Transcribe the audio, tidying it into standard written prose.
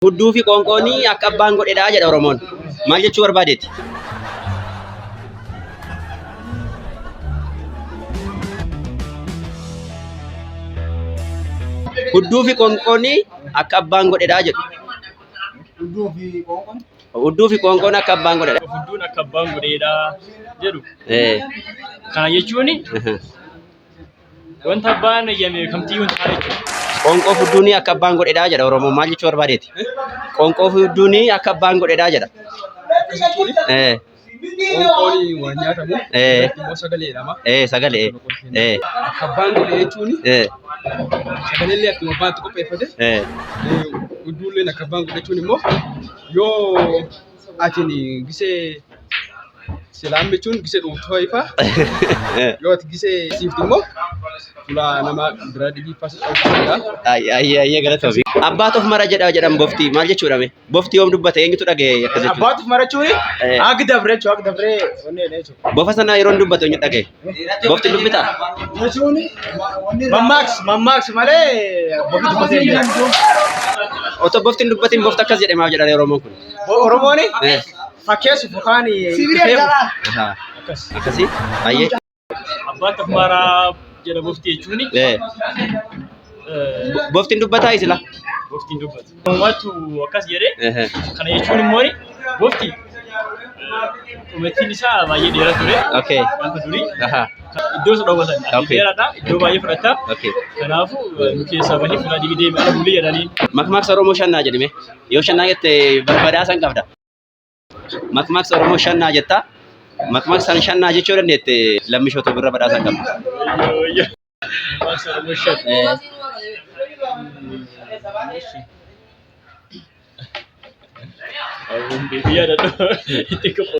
Hudduu fi qoonqoon akka abbaan godhedha jedha Oromoon. Maal jechuu barbaadeeti? Hudduu fi qoonqoon akka abbaan godhedha jedhu. Hudduu fi qoonqoon. Hudduu fi qoonqoon akka abbaan godhedha. Hudduun akka abbaan godheedha jedhu. Eh. Kana jechuun wanta abbaan eeyyame kamtiyyuu hin taane jechuudha. Qoonqoo fi hudduun akka abbaan godhedha jedha Oromoon. Maal jechuu barbaadeeti? Qoonqoo fi hudduun akka abbaan godhedha jedha. Eh. Qoonqoon waan nyaatamu. Eh. Immoo sagalee jedhama. Eh, sagalee. Eh. Akka abbaan godhe jechuun Eh. sagaleellee akkuma abbaatti qopheeffate. Eh. Hudduulleen akka abbaan godhe jechuun immoo yoo atin gisee silaan jechuun gisee dhuunfaa ifaa yoo ati gisee siifti immoo fulaa nama bira dhibii fasa dha. Ayyee ayyee galatoomi. Abbaatu of mara jedha jedhan bofti maal jechuudha mee? Bofti yoom dubbate eenyutu dhagaye akkas jechuudha? Abbaatu marachuun Eh. haga dabre jechuudha haga dabre onnee jechuudha. Bofa sana yeroo inni dubbatu eenyutu dhagaye? Bofti dubbitaa? Jechuun mammaaks mammaaks malee bofi dubbatee hin jiru. Otoo bofti hin dubbatin bofti akkas jedhe maaf jedhan Oromoon kun? Oromoon Eh. fakkeessuuf yookaan itti fe'uuf. Ahaa. Akkasii? Ayyee. Abbaatu of maraa jedha bofti jechuun Eh. Bofti hin dubbataa isila? bofti hin dubbatu. Uummatu akkas jedhee Ehe. kana jechuun immoo bofti qubattiin isaa baay'ee dheeraa ture. Okay. Gaafa durii Ahaa. iddoo isa dhowwatan. Ati Okay. dheeraadha iddoo baay'ee fudhatta. Okay. Kanaafuu nu keessaa bahii fuula dhibii deemi ala bulii jedhanii. Makmaaksa Oromoo shannaa jedhime. Yoo shannaa jette barbadaa san qabda. Makmaaksa Oromoo shannaa jetta. Makmaaksa san shannaa jechuu dandeette lammishootu birra badhaasan qabda. Makmaaksa Oromoo shan. Eh. Hawwuun beekii yaadadhu. Itti qofa.